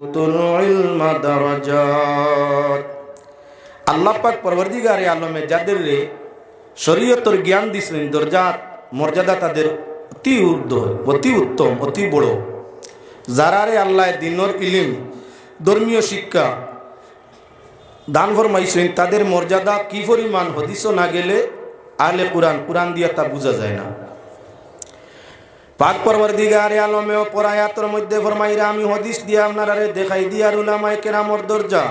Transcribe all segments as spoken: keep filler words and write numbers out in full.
তুল ইলমা দারাজাত। আল্লাহ পাক পরওয়ারদিগারে আলমে যাদেররে শরীয়তর জ্ঞান দিছইন, দরজাত মর্যাদা তাদের অতি ঊর্ধ্ব, অতি উত্তম, অতি বড়। যারারে আল্লায় দ্বীনর ইলিম, ধর্মীয় শিক্ষা দান ফরমাইছইন, তাদের মর্যাদা কি পরিমাণ হাদিসো না গেলে আহলে কুরআন, কুরআন দিয়া তা বুঝা যায় না। পাক পরওয়ারদিগারে আলমে অপর আয়াতর মধ্যে ফরমাইরা, "আমি হাদিস দিয়া আপনারারে দেখাই দিয়ার উলামায়ে কেরামর দরজা।"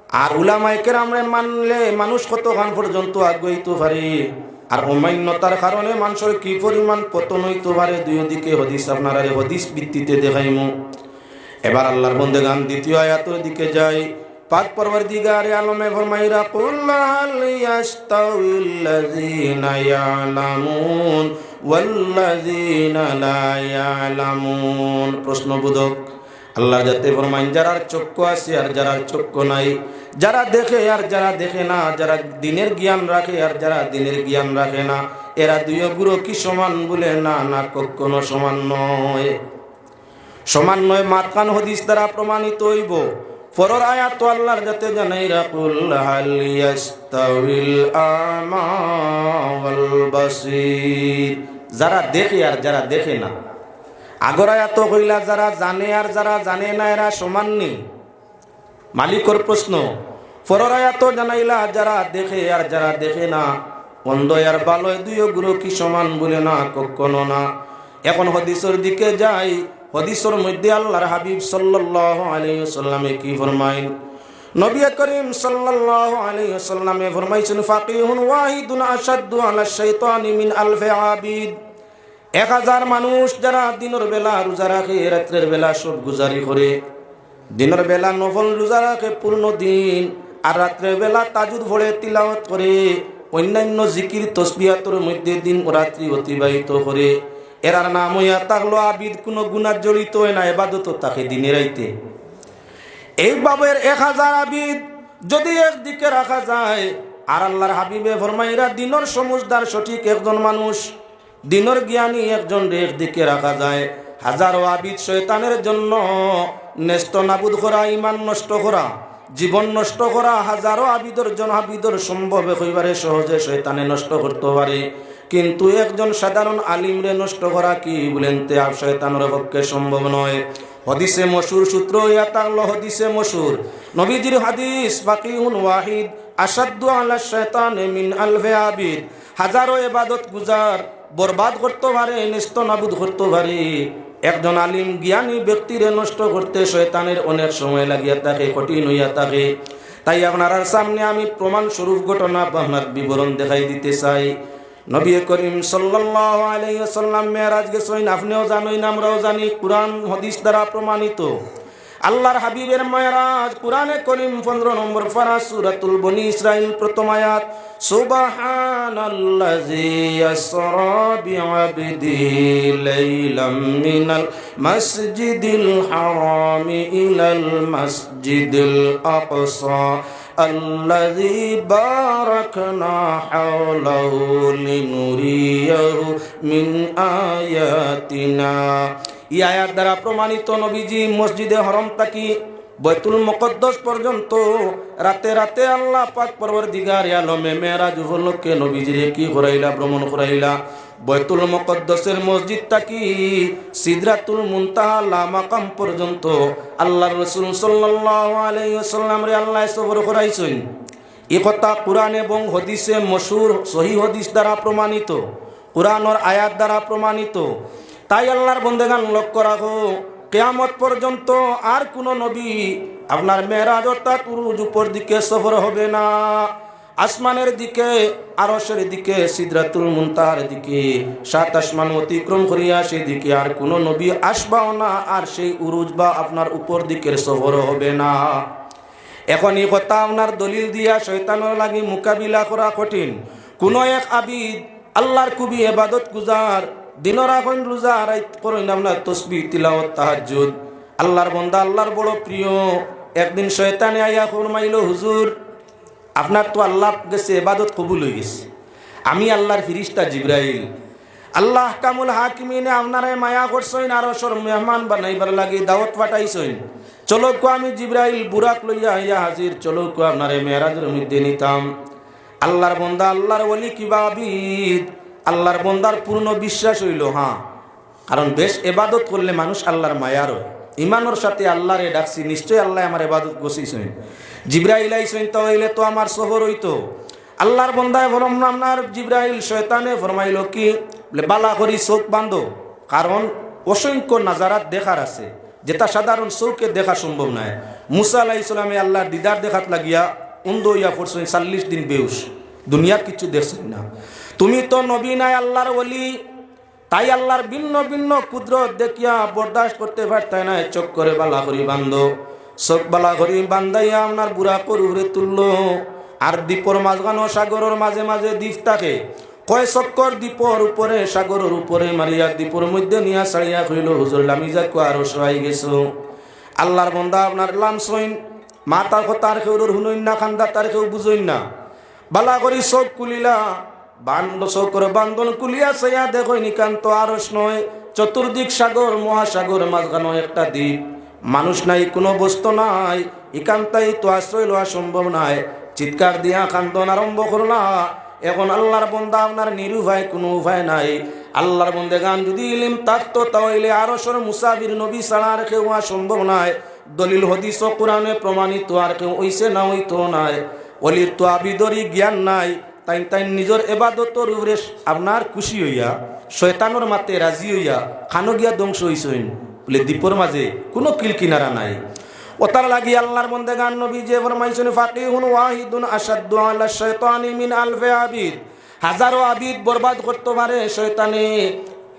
আর উলামায়ে কেরামরে মানলে মানুষ কতখান পর্যন্ত আগুয়াইতো পারে, আর অমান্যতার কারণে মানষর কি পরিমাণ পতন অইতো পারে, দুইও দিকে হাদিস আপনারারে হাদিস ভিত্তিতে দেখাইমু। এবার আল্লাহর বন্দেগান দ্বিতীয় আয়াতর দিকে যাই। পাক পরওয়ারদিগারে আলমে ফরমাইরা, "কুল হাল ইয়াস্তাউিল্লাযীনা ইয়ালামুন ওয়াল্লাযীনা লা ইয়ালামুন।" প্রশ্নবোধক, আল্লাহর জাতে ফরমাইন, যারার চক্ষু আছে আর যারার চক্ষু নাই, যারা দেখে আর যারা দেখে না, যারা দ্বীনের জ্ঞান রাখে আর যারা দ্বীনের জ্ঞান রাখে না, এরা দুইও গুরু কি সমান? বলে, "না, না, কখনো সমান নয়।" সমান নয়, মাতখান হাদিস দ্বারা প্রমাণিত অইবো। পরর আয়াতো আল্লাহর জাতে জানাইরা, "কুল হাল ইয়াস্তাউিল আমা ওয়াল বাসীর।" যারা দেখে আর যারা দেখে না। আগর আয়াতো কইলা, যারা জানে আর যারা জানে না, এরা সমান নি? মালিকর প্রশ্ন। পরর আয়াতো জানাইলা, যারা দেখে আর যারা দেখে না, অন্ধ আর বালয় দুইও গুরু কি সমান? বলে, "না, কখনো না।" এখন হাদিসর দিকে যাই। হাদিসর মধ্যে আল্লাহর হাবিব সাল্লাল্লাহু আলাইহি ওয়াসাল্লামে কি ফরমাইন? নবী করিম সাল্লাল্লাহু আলাইহি ওয়াসাল্লামে ফরমাইছইন, "ফাকিহুন ওয়াহিদুন আশাদ্দু আলা শাইতানি মিন আলফে আবিদ।" এক হাজার মানুষ যারা দিনর বেলা রোজা রাখে, রাত্রের বেলা সব গুজারি করে, দিনর বেলা নফল রোজা রাখে পূর্ণ দিন, আর রাত্রের বেলা তাজুদ পড়ে, তিলাওয়াত করে, অন্যান্য জিকির তসবিহাতর মধ্যে দিন ও রাত্রি অতিবাহিত করে, এরার নাম অইয়া থাকলো আবিদ, কোনো গুনাহ জড়িত অয় না, এবাদতো থাকে দিনে রাইতে। এইভাবে এক হাজার আবিদ যদি একদিকে রাখা যায়, আর আল্লাহর হাবিবে ফরমাইরা, দিনর সমুজদার সঠিক একজন মানুষ, দিনর জ্ঞানী একজনরে একদিকে রাখা যায়, হাজারো আবিদ শয়তানের জন্য নেস্ত নাবুদ করা, ইমান নষ্ট করা, জীবন নষ্ট করা, হাজারো আবিদর জন আবিদর সম্ভব অইবারে সহজে শয়তানে নষ্ট করতো পারে, কিন্তু একজন সাধারণ আলিমরে নষ্ট করা কি বলেন তে আর শয়তানর পক্ষে সম্ভব নয়। হাদিসে মশহুর সূত্র অইয়া থাকলো হাদিসে মশহুর, নবীজির হাদিস, "ফাকিহুন ওয়াহিদ আশাদ্দু আলা শাইতানে মিন আলফে আবিদ।" হাজারো এবাদত গুজার বরবাদ করতো পারে, নেস্ত নাবুদ করতো পারে। একজন আলিম জ্ঞানী ব্যক্তিরে নষ্ট করতে শয়তানের অনেক সময় লাগিয়া থাকে, কঠিন অইয়া থাকে। তাই আপনারার সামনে আমি প্রমাণ স্বরূপ ঘটনা বা আপনার বিবরণ দেখাই দিতে চাই। নবী করিম সাল্লাল্লাহু আলাইহি ওয়াসাল্লাম মেরাজ গেছইন, আপনেও জানইন, আমরাও জানি, কুরআন হাদিস দ্বারা প্রমাণিত। আল্লাহর হাবিবের মেরাজ, কুরআনে করিম, পনেরো নম্বর পারা, সূরাতুল বনি ইসরাইল, প্রথম আয়াত, "সুবহানাল্লাযী আসরা বিআবদিহি লাইলাম মিনাল মাসজিদিল হারামি ইলাল মাসজিদিল আকসা আল্লাযী বারাকনা হাওলাহু লিনুরিয়াহু মিন আয়াতিনা।" ই আয়াত দ্বারা প্রমাণিত নবীজি মসজিদে হরম থাকি বয়তুল মুকাদ্দাস পর্যন্ত রাতে রাতে আল্লাহ পাক পরওয়ারদিগারে আলমে মেরাজ উপলক্ষে নবীজিরে কি করাইলা, ভ্রমণ করাইলা। বয়তুল মুকাদ্দাসের মসজিদ থাকি সিদরাতুল মুনতাহা লা মাকাম পর্যন্ত আল্লাহর রাসূল সাল্লাল্লাহু আলাইহি ওয়াসাল্লামরে আল্লায় সফর করাইছইন। ই কথা কুরআন এবং হাদিসে মশহুর, সহিহ হাদিস দ্বারা প্রমাণিত, কুরআনর আয়াত দ্বারা প্রমাণিত। তাই আল্লাহর বন্দেগান লক্ষ্য রাখো, কিয়ামত পর্যন্ত আর কোনো নবী আপনার মেরাজ অর্থাৎ উরুজ উপর দিকে সফর হবে না। আসমানের দিকে, আরশের দিকে, সিদরাতুল মুনতাহার দিকে, সাত আসমান অতিক্রম করিয়া সেদিকে আর কোনো নবী আসবাও না, আর সেই উরুজ বা আপনার উপর দিকের সফর হবে না। এখন ই কথা আপনার দলিল দিয়া শয়তানর লাগি মোকাবিলা করা কঠিন। কোনো এক আবিদ আল্লাহর খুবই এবাদত গুজার, দিনর রাখইন রোজা, রাইত করইন আপনার তসবিহ, তিলাওয়াত, তাহাজ্জুদ, আল্লাহর বন্দা, আল্লাহর বড় প্রিয়। একদিন শয়তানে আইয়া ফরমাইল, "হুজুর, আপনার তো আল্লাহ গেছে, এবাদত কবুল অই গেছে। আমি আল্লাহর ফিরিস্তা জিব্রাইল, আল্লাহ আহকামুল হাকিমিনে আপনারে মায়া করছইন, আরশর মেহমান বানাইবার লাগি দাওয়াত পাঠাইছইন। চলো কো আমি জিব্রাইল বুরাক লইয়া আইয়া হাজির, চলো কো আপনারে মেরাজর মধ্যে নিতাম। আল্লাহর বন্দা, আল্লাহর ওলি কিবা আবিদ, আল্লাহর বন্দার পূর্ণ বিশ্বাস অইলো, হ্যাঁ, কারণ বেশ এবাদত করলে মানুষ আল্লাহর মায়ার অয়। ইমানর সাথে আল্লাহরে ডাকছি, নিশ্চয় আল্লায় আমার এবাদত গছিছইন। জিব্রাইল আইছইন, তা অইলে তো আমার সফর অইতো। আল্লাহর বন্দায় ফরম-, আপনার জিব্রাইল শয়তানে ফরমাইলো কি, বলে, "বালা করি চউখ বান্ধো, কারণ অসংখ্য নাজারাত দেখার আছে, যেটা সাধারণ চউখে দেখা সম্ভব নায়।" মুসা আলাইহিস সালামে আল্লাহর দিদার দেখাত লাগিয়া অন্ধ অইয়া পড়ছইন, চল্লিশ দিন বেহুশ, দুনিয়ার কিচ্ছু দেখছইন না। তুমি তো নবী নায়, আল্লাহর ওলি, তাই আল্লাহর ভিন্ন ভিন্ন কুদরত দেখিয়া বরদাস্ত করতে পারতায় নায়, চউখ করে বালা করি বান্ধো। চউখ বালা করি বান্ধাইয়া আপনার বুরাকর উপরে তুললো। আর দ্বীপর মাঝখানো সাগরর মাঝে মাঝে দ্বীপ থাকে, কয় চক্কর দ্বীপর উপরে, সাগরর উপরে মারিয়া দ্বীপর মধ্যে নিয়া ছাড়িয়া কইলো, "হুজুর, লামি যাউক্কা, আরশো আই গেছো।" আল্লাহর বন্দা আপনার লামছইন, মাতর কথা আর কেউরর হুনইন না, কান্দাত আর কেউ বুঝইন না। বালা করি চউখ খুলিলা, বান্ধ-, চউখর বান্ধন খুলিয়া চাইয়া দেখইন, ইখান তো আরশ নয়, চতুর্দিক সাগর, মহাসাগর, মাঝখানো একটা দ্বীপ। মানুষ নাই, কুনু বস্তু নাই, ইখানতাই তো আশ্রয় লওয়া সম্ভব নায়। চিৎকার দিয়া কান্দন আরম্ভ করলা। এখন আল্লাহর বন্দা আপনার নিরুপায়, কুনু উপায় নাই। আল্লাহর বন্দেগান, যদি ইলিম থাকতো, তা অইলে আরশর মুসাফির নবী ছাড়া আর কেউ অওয়া সম্ভব নায়। দলিল হাদিস ও কোরআনে প্রমাণিত আর কেউ অইছে না, অইতো নায়। ওলির তো আবিদরই জ্ঞান নাই, তাইন তাইন নিজর এবাদতর উপরে আপনার খুশি অইয়া, শয়তানর মাতে রাজি অইয়া, কানো গিয়া ধ্বংস অইছইন। বলে, দ্বীপর মাঝে কুনু কিল কিনারা নাই। অতার লাগি আল্লাহর বন্দেগান নবীজিয়ে ফরমাইছইন, "ফাকিহুন ওয়াহিদুন আশাদ্দু আলা শাইতানি মিন আলফে আবিদ।" হাজারো আবিদ বরবাদ করতো পারে শয়তানে,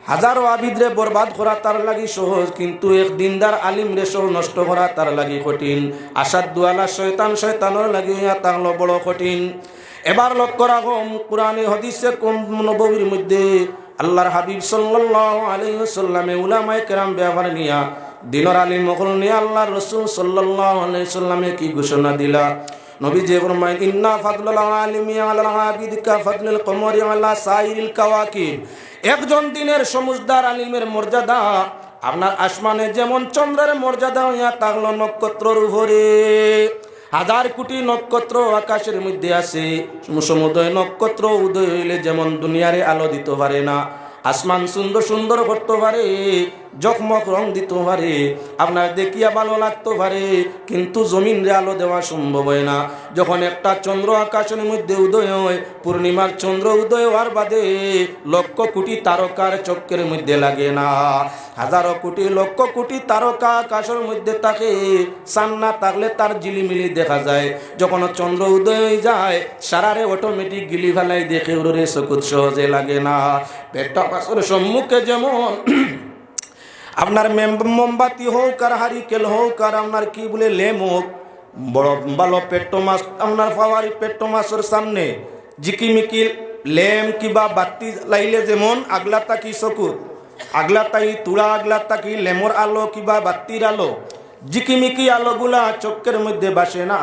হাজারো আবিদরে বরবাদ করা তার লাগি সহজ, কিন্তু এক দিনদার আলিমরে সব নষ্ট করা তার লাগি কঠিন। আশাদ্দু আলা শয়তান, শয়তানর লাগি অইয়া থাকলো বড় কঠিন। এবার লক্ষ্য রাখো, কোরআনে হাদিসে কম নববীর মধ্যে আল্লাহর হাবিব সাল্লাল্লাহু আলাইহি ওয়াসাল্লামে উলামায়ে কেরাম ব্যাপার নিয়া, দ্বীনর আলিম অকল নিয়া আল্লাহর রাসূল সাল্লাল্লাহু আলাইহি ওয়াসাল্লামে কি ঘোষণা দিলা? নবীজিয়ে ফরমাইন, "ইন্না ফাদলাল আলিমি আলাল আবিদি কা ফাদলিল কমারি আলা সাইরিল কাওয়াকিব।" একজন দ্বীনের সমুজদার আলিমের মর্যাদা আপনার আসমানে যেমন চন্দ্রের মর্যাদা অইয়া থাকলো নক্ষত্রর উপরে। হাজার কোটি নক্ষত্র আকাশের মধ্যে আছে, সমুদয় নক্ষত্র উদয় অইলে যেমন দুনিয়ারে আলো দিতো পারে না, আসমান সুন্দর সুন্দর করতো পারে, জকমক রং দিতো পারে, আপনার দেখিয়া ভালো লাগতো পারে, কিন্তু জমিনরে আলো দেওয়া সম্ভব অয় না। যখন একটা চন্দ্র আকাশের মধ্যে উদয় অয়, পূর্ণিমার চন্দ্র উদয় অওয়ার বাদে লক্ষ কোটি তারকার চক্ষের মধ্যে লাগে না। হাজারো কোটি, লক্ষ কোটি তারকা আকাশের মধ্যে থাকে, চান না থাকলে তার ঝিলিমিলি দেখা যায়। যখন চন্দ্র উদয় অইযায়, সারারে automatic গিলি ফালাই দেয়, কেউররে চকুত সহজে লাগে না। পেট্টা মাছর সম্মুখে যেমন আপনার মেম-, মোমবাতি হউক আর হারিকেন হউক আর আপনার কি বলে লেম হউক, বড় ভালো পেট্টা মাছ, আপনার পাওয়ারি পেট্টা মাছর সামনে ঝিকিমিকি লেম কিবা বাতি লাইলে যেমন আগলা থাকি চকুত, আগলা তাই তুড়া আগলা থাকি লেমর আলো কিবা বাতির আলো, ঝিকিমিকি আলোগুলা চক্ষের মধ্যে বাসে না।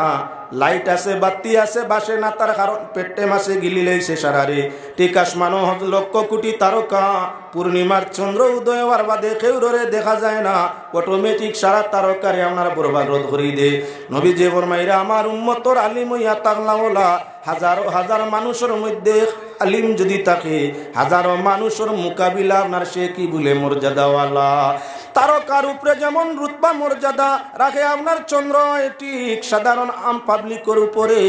লাইট আছে, বাতি আছে, বাসে না, তার কারণ পেট্টা মাছে গিলি লাইছে সারারে। ঠিক আসমানো হজ-, লক্ষ কোটি তারকা, পূর্ণিমার চন্দ্র উদয় অওয়ার বাদে কেউররে দেখা যায় না, automatic সারা তারকারে আপনার বরবাদ করি দেয়। নবীজিয়ে ফরমাইরা, আমার উম্মতর আলিম অইয়া থাকলা অলা, হাজারো হাজার মানুষর মধ্যে আলিম যদি থাকে, হাজারো মানুষর মোকাবিলা আপনার সে কি বলে মর্যাদাওয়ালা। তারকার উপরে যেমন রুতবা মর্যাদা রাখে আপনার চন্দ্র, ঠিক সাধারণ আম পাবলিকর উপরে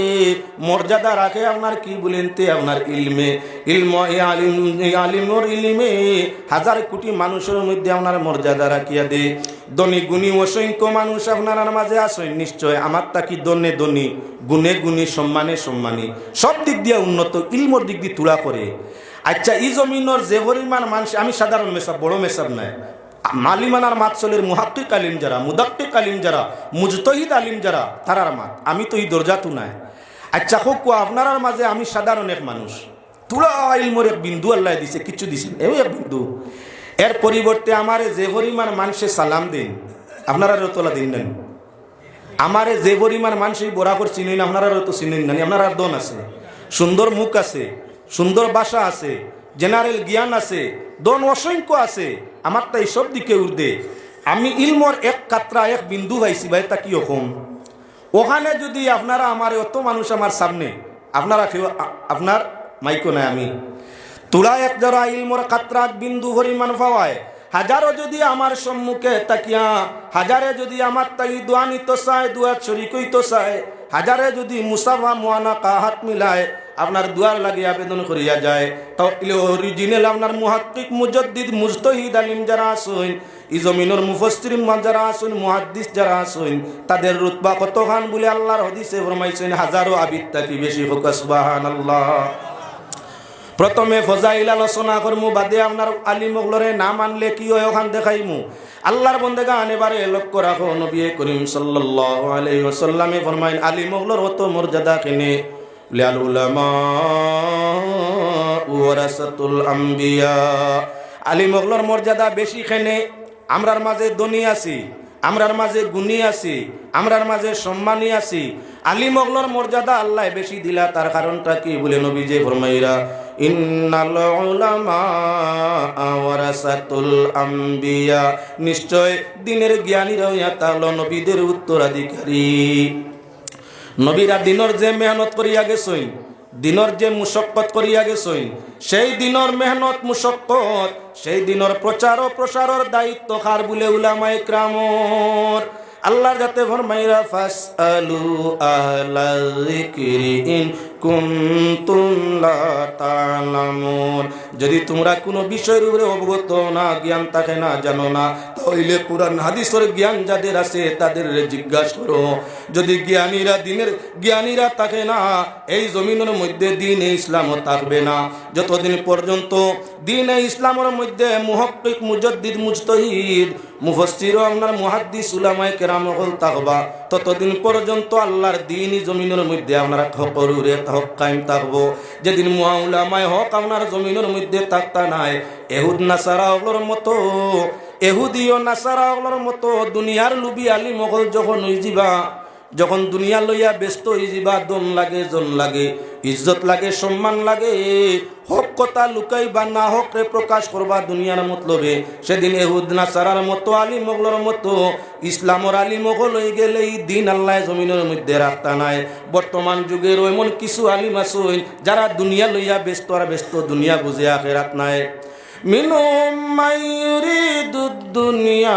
মর্যাদা রাখে আপনার কি বলেন তে আপনার ইলমে। ইলম, এই আলিম, এই আলিমর ইলমে হাজার কোটি মানুষর মধ্যে আপনার মর্যাদা রাখিয়া দেয়। ধনী গুণী অসংখ্য মানুষ আপনারার মাঝে আছইন নিশ্চয়, আমার থাকি ধনে ধনী, গুণে গুণী, সম্মানে সম্মানী, সব দিক দিয়া উন্নত, ইলমর দিক দি তুড়া করে। আচ্ছা, ই জমিনর যে পরিমাণ মানুষ, আমি সাধারণ মেসাব, বড় মেসাব নায়, মালিমানার মাত চলের মুহাক্কিক আলিম যারা, মুদাক্কিক আলিম যারা, মুজতহিদ আলিম যারা, তারার মাত। আমি তো ই দরজাত নায়। আচ্ছা, কউক্কা, আপনারার মাঝে আমি সাধারণ এক মানুষ, তুড়া ইলমর এক বিন্দু আল্লায় দিছে, কিচ্ছু দিছেন, এও এক বিন্দু। এর পরিবর্তে আমারে যে পরিমাণ মানষে সালাম দেইন, আপনারারে তো অলা দেইন না নি? আমারে যে পরিমাণ মানষে বরাবর চিনইন, আপনারারে তো চিনইন না নি? আপনারার ধন আছে, সুন্দর মুখ আছে, সুন্দর ভাষা আছে, জেনারেল জ্ঞান আছে, ধন অসংখ্য আছে, আমারটা এই সব দিকে ঊর্ধ্বে। আমি ইলমর এক কাতরা, এক বিন্দু পাইছি ভাই, তা কি অখন? ওখানে যদি আপনারা আমার অত মানুষ আমার সামনে, আপনারা কেউ আ-, আপনার মাইকও নাই, আমি তুলা এক জরা ইলমর কাতরা এক বিন্দু পরিমাণ পাওয়ায়, হাজারো যদি আমার সম্মুখে তাকিয়া, হাজারে যদি আমার তাই দোয়া নিত চায়, দোয়াত শরিক হইত চায়, হাজারে যদি মুসাফা মুআনাকা হাত মিলায়, আপনার দোয়ার লাগি আবেদন করিয়া যায়, তাও ইলে অরিজিনাল আপনার মুহাক্কিক, মুজাদ্দিদ, মুজতাহিদ আলিম যারা আছইন, ই জমিনর মুফাসসিরিন যারা আছইন, মুহাদ্দিস যারা আছইন, তাদের রুতবা কতখান বুলে আল্লাহর হাদিসে ফরমাইছইন, হাজারো আবিদ থাকি বেশি। কউক্কা সুবহানাল্লাহ। প্রথমে ফজাইল আলোচনা করমু, বাদে আপনার আলিম অকলরে নাম আনলে কি হয় ওখান দেখাইমু। আল্লাহর বন্দেগান এবারে লক্ষ্য রাখো, নবী করিম সাল্লাল্লাহু আলাইহি ওয়াসাল্লামে ফরমাইন, আলিম অকলর অত মর্যাদা কেনে? বুলে, "আল উলামা ওয়ারাসাতুল আম্বিয়া।" আলিম অকলর মর্যাদা বেশি কেনে? আমরার মাঝে ধনী আছি, আমরার মাঝে গুণী আছি, আমরার মাঝে সম্মানী আছি। আলিম অকলর মর্যাদা আল্লায় বেশি দিলা, তার কারণটা কি? বুলে নবীজি ফরমাইরা, "ইন্নাল উলামা ওয়ারাসাতুল আম্বিয়া।" নিশ্চয় দিনের জ্ঞানীরা অইয়া থাকলো নবীদের উত্তরাধিকারী। নবীরা দিনর যে মেহনত করিয়া গেছইন, দিনর যে মুশক্কত করিয়া গেছইন, সেই দিনর মেহনত মুশক্কত, সেই দিনর প্রচার ও প্রসারর দায়িত্ব কার? বুলে উলামায়ে কেরামর। আল্লাহর জাতে ফরমাইরা, "ফাসআলু আহলা যিকরি ইন কুনতুম লা তা'লামুন।" যদি তোমরা কোনো বিষয়ের উপরে অবগত না, জ্ঞান থাকে না, জানো না, তাহলে কোরআন হাদিসর জ্ঞান যাদের আছে, তাদের জিজ্ঞাসা করো। যদি জ্ঞানীরা দিনের জ্ঞানীরা থাকে না, এই জমিনর মধ্যে দ্বীনে ইসলামও থাকবে না। যতদিন পর্যন্ত দ্বীনে ইসলামর মধ্যে মুহাক্কিক, মুজাদ্দিদ, মুজতাহিদ, মুফাসসির ও আপনার মুহাদ্দিস উলামায়ে কেরাম অকল থাকবা, ততদিন পর্যন্ত আল্লাহর দ্বীন ই জমিনর মধ্যে আপনার হকর উপরে হক কায়েম থাকবো। যেদিন মুআ উলামায়ে হক আপনার জমিনর মধ্যে থাকতা নায়, এহুদ নাসারা অকলর মতো, এহুদি ও নাসারা অকলর মতো দুনিয়ার লুভি আলিম অকল যখন অইযিবা, যখন দুনিয়া লইয়া ব্যস্ত অইযিবা, ধন লাগে, জন লাগে, ইজ্জত লাগে, সম্মান লাগে, হক কথা লুকাইবা, না হকরে প্রকাশ করবা দুনিয়ার মতলবে, সেদিন এহুদ নাসারার মতো আলিম অকলর মতো ইসলামর আলিম অকল অইগেলে ই দ্বীন আল্লায় জমিনর মধ্যে রাখতা নায়। বর্তমান যুগের এমন কিছু আলিম আছইন যারা দুনিয়া লইয়া ব্যস্ত আর ব্যস্ত, দুনিয়া বুঝে আখেরাত নাই। মিনহুম মান ইউরিদুদ দুনিয়া,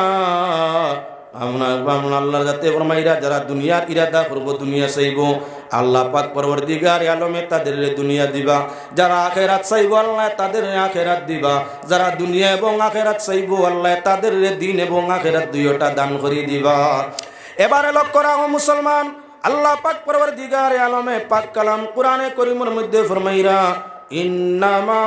আপনার, আপনার আল্লাহর জাতে ফরমাইরা, যারা দুনিয়ার ইরাদা করবো, দুনিয়া চাইবো, আল্লাহ পাক পরওয়ারদিগারে আলমে তাদেররে দুনিয়া দিবা। যারা আখেরাত চাইবো, আল্লায় তাদেররে আখেরাত দিবা। যারা দুনিয়া এবং আখেরাত চাইবো, আল্লায় তাদেররে দ্বীন এবং আখেরাত দুইওটা দান করি দিবা। এবারে লক্ষ্য রাখো মুসলমান, আল্লাহ পাক পরওয়ারদিগারে আলমে পাক কালাম কোরআনে করিমর মধ্যে ফরমাইরা, "ইন্নামা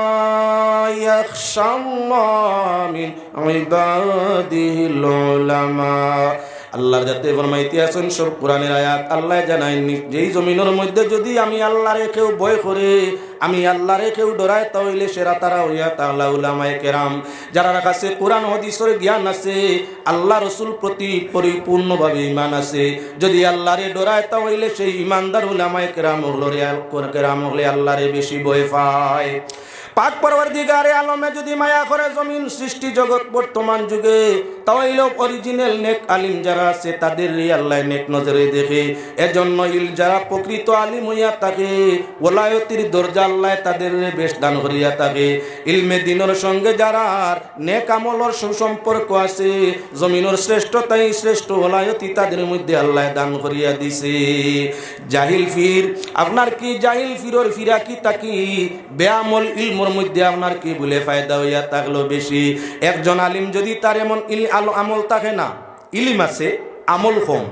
ইয়াখশাল্লাহ মিন ইবাদিহিল উলামা।" আল্লাহর জাতে ফরমাইতে আছইন সব কোরআনের আয়াত, আল্লায় জানাইন নি-, যেই জমিনর মধ্যে যদি আমি আল্লাহরে কেউ ভয় করে, আমি আল্লাহরে কেউ ডরায়, তা অইলে সেরা তারা অইয়া থাকলা উলামায়ে কেরাম, যারার কাছে কোরআন হাদিসর জ্ঞান আছে, আল্লাহ রসুল প্রতি পরিপূর্ণভাবে ঈমান আছে। যদি আল্লাহরে ডরায়, তা অইলে সেই ঈমানদার উলামায়ে কেরাম অকলরে আল-, কেরাম অকলে আল্লাহরে বেশি ভয় পায়। পাক পরওয়ারদিগারে আলমে যদি মায়া করে জমিন সৃষ্টি জগৎ বর্তমান যুগে, তা অইলে অরিজিনাল নেক আলিম যারা আছে, তাদেররে আল্লায় নেক নজরে দেখে। এজন্য ইল যারা প্রকৃত আলিম অইয়া থাকে, ওলায়তির দরজা আল্লায় তাদেররে বেশ দান করিয়া থাকে। ইলমে দ্বীনর সঙ্গে যারার নেক আমলর সুসম্পর্ক আছে, জমিনর শ্রেষ্ঠ তাই শ্রেষ্ঠ ওলায়তি তাদের মধ্যে আল্লায় দান করিয়া দিছে। জাহিল পীর, আপনার কি জাহিল পীরর ফিরাকি থাকি বেআমল ইলমর মধ্যে আপনার কি বুলে ফায়দা অইয়া থাকলো বেশি? একজন আলিম যদি তার এমন ইল-, আল-, আমল থাকে না, ইলিম আছে, আমল কম,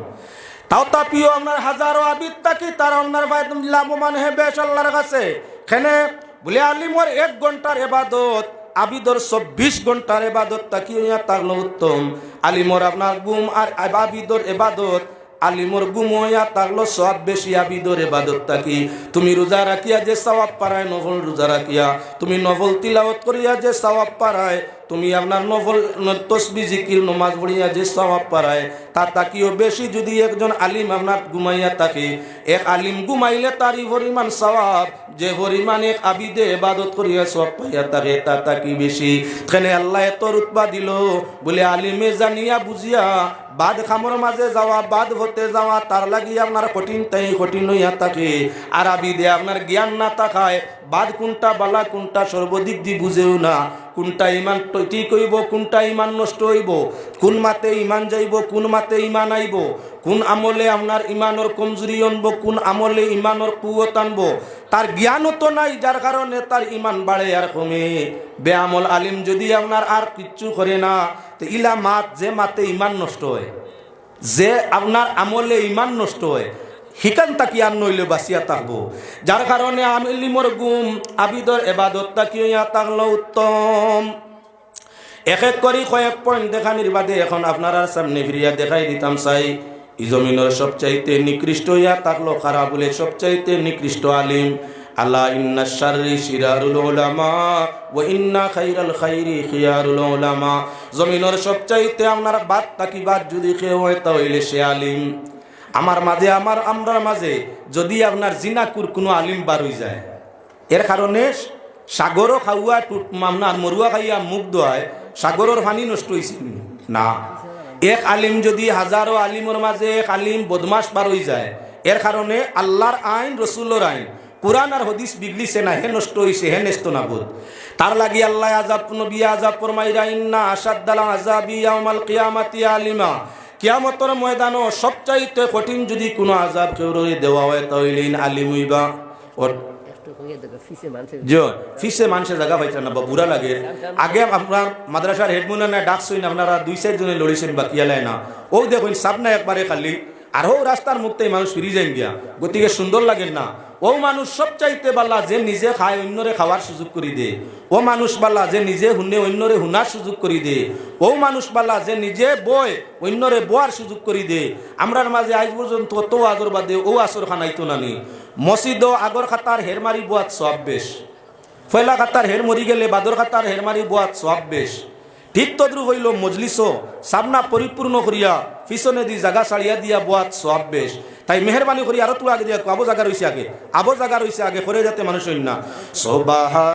তাও তা প্রিয় আপনার হাজারো আবিদ থাকি তারা আপনার ফায়দা লাভবান হে বেশ আল্লাহর কাছে। কেনে বুলে আলিমর এক ঘন্টার এবাদত, আবিদর চব্বিশ ঘন্টার এবাদত থাকি অইয়া থাকলো উত্তম। আলিমর আপনার ঘুম আর আব-, আবিদর এবাদত, আলিমর ঘুম অইয়া থাকলো সওয়াব বেশি, আবিদর এবাদত থাকি। তুমি রোজা রাখিয়া যে সওয়াব পারায় নফল রোজা রাখিয়া, তুমি নফল তিলাওয়াত করিয়া যে সওয়াব পারায়, তুমি আপনার নফল ন-, তসবি জিকির নমাজ পড়িয়া যে সওয়াব পারায়, তা থাকিও বেশি যদি একজন আলিম আপনার ঘুমাইয়া থাকে। এক আলিম ঘুমাইলে তার ই পরিমাণ সওয়াব, যে পরিমাণ এক আবিদে ইবাদত করিয়া সওয়াব পাইয়া থাকে, তা থাকি বেশি। কেনে আল্লায় এত রুতবা দিল, বলে আলিমে জানিয়া বুঝিয়া বাদ কামর মাঝে যাওয়া, বাদ পথে যাওয়া, তার লাগি আপনার কঠিন তাই কঠিন অইয়া থাকে। আর আবিদে আপনার জ্ঞান না থাকায় বাদ কুনটা বালা, কুনটা সর্বদিক দি বুঝেও না, কুনটা ইমান ট-, ঠিক অইবো, কুনটা ইমান নষ্ট অইবো, কুন মাতে ইমান যাইবো, কুন মাতে ইমান আইবো, কুন আমলে আপনার ইমানর কমজুরি আনবো, কুন আমলে ইমানর কুওত আনবো, তার জ্ঞানও তো নাই, যার কারণে তার ইমান বাড়ে আর কমে। বেআমল আলিম যদি আপনার আর কিচ্ছু করে না, তে ইলা মাত, যে মাতে ইমান নষ্ট অয়, যে আপনার আমলে ইমান নষ্ট অয়, হিকান থাকি আর নইলে বাঁচিয়া থাকবো। যার কারণে আলিমর ঘুম আবিদর এবাদত থাকি অইয়া থাকলো উত্তম। এক এক করি কয়েক point দেখানির বাদে এখন আপনারার সামনে ফিরিয়া দেখাই দিতাম চাই, ই জমিনর সবচাইতে নিকৃষ্ট অইয়া থাকলো কারা বলে, সবচাইতে নিকৃষ্ট আলিম। আলা ইন্না শাররি শিরারুল উলামা ওয়া ইন্না খাইরাল খাইরি খিয়ারুল উলামা। জমিনর সবচাইতে আপনার বাদ থাকি বাদ যদি কেউ অয়, তা অইলে সে আলিম। আমার মাঝে, আমার, আমরার মাঝে যদি আপনার জিনাকুর কুনু আলিম বার অই যায়, এর কারণে সাগরও খাওয়া টুট-, আপনার মরুয়া খাইয়া মুখ ধোয়ায়, সাগরর পানি নষ্ট অইছে নি? না। এক আলিম যদি হাজারো আলিমর মাঝে এক আলিম বদমাশ বার অই যায়, এর কারণে আল্লার আইন, রসুলর আইন, কুরআন আর হদিস বিগড়িছে না, হে নষ্ট অইছে, হে নেস্ত নাবুদ। তার লাগি আল্লায় আযাব, নবী আযাব ফরমাইরা, ইন্না আশাদ্দাল আযাবি ইয়াউমাল কিয়ামাতি আলিমা। কিয়ামতর ময়দানো সবচাইতে কঠিন যদি কুনু আযাব কেউরে দেওয়া অয়, তা অইলে ইন আলিম অইবা। ওর একটু কমিয়ে দেবে, ফিসে মানষে জি, ফিসে মানষে জাগা পাইতা না বা বুরা লাগে। আগে আপনার মাদ্রাসার হেড মৌলানা ডাকছইন, আপনারা দুই চাইর জনে লড়িছইন, বাকিয়ালায় না। অউ দেখইন, সামনে একবারে খালি, আর হউ রাস্তার মুখতেই মানুষ ফিরি যাইন গিয়া, গতিকে সুন্দর লাগে না। অউ মানুষ সবচাইতে বালা যে নিজে খায়, অইন্যরে খাওয়ার সুযোগ করি দে। অউ মানুষ বালা যে নিজে হুনে, অইন্যরে হুনার সুযোগ করি দে। অউ মানুষ বালা যে নিজে বয়, অইন্যরে বওয়ার সুযোগ করি দে। আমরার মাঝে আইজ পর্যন্ত অত ওয়াজর বাদে অউ আসর খানাইতো নানি। মসজিদো আগর কাতার হেরমারি বওয়াত সওয়াব বেশ। পয়লা কাতার হের মরি গেলে বাদর কাতার হেরমারি বওয়াত সওয়াব বেশ। ঠিক তদ্রূপ অইলো মজলিসও সামনা পরিপূর্ণ করিয়া পিছনেদি জাগা ছাড়িয়া দিয়া বওয়াত সওয়াব বেশ। তাই মেহেরবানি করি আরো তুলা আগে দিয়া আবো জাগা রইছে আগে, আবো জাগা রইছে আগে করে যাতে মানুষ অইন না। সোবাহা